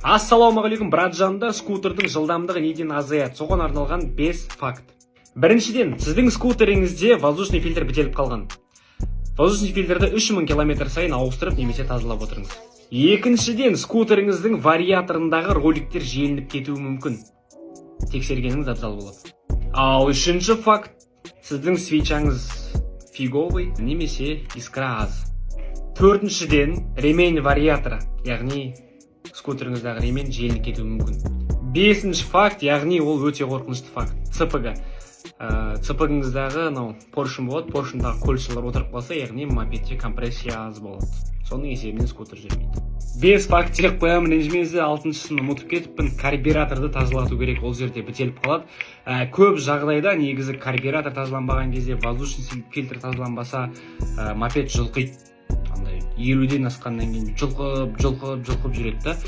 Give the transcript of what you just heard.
Ассалаумағалейкум, братжандар! Скутердің жылдамдығы неден азаяды? Соған арналған 5 факт. Біріншіден, сіздің скутеріңізде воздушный фильтр бітеліп қалған. Воздушный фильтрді 3000 километр сайын ауыстырып немесе тазалап отырыңыз. Екіншіден, скутеріңіздің вариаторындағы роликтер желініп кетуі мүмкін, тексергеніңіз абзал болады. Ал үшінші факт: сіздің свечаңыз фиговый немесе искра аз. Төртіншіден, ремень вариатора, яғни скутеріңіздағы ремень желініп кетуі мүмкін. Бесінші факт, яғни ол өте қорқынышты факт: ЦПГ, ЦПГ-ңыздағы анау поршень болады, поршеньдағы кольцалар отырып қалса, яғни мопедте компрессия аз болады, соның есебінен скутер жүрмейді. Бес факт деп қоямын, ренжімеңіздер, алтыншысын ұмытып кетіппін. Карбюраторды тазалату керек, ол жерде бітеліп қалады. Көп жағдайда негізі карбюратор тазаланбаған кезде, воздушный фильтр тазаланбаса, мопед жұлқиды, андай 50-ден асқаннан кейін жұлқып, жұлқып, жұлқып жүреді да.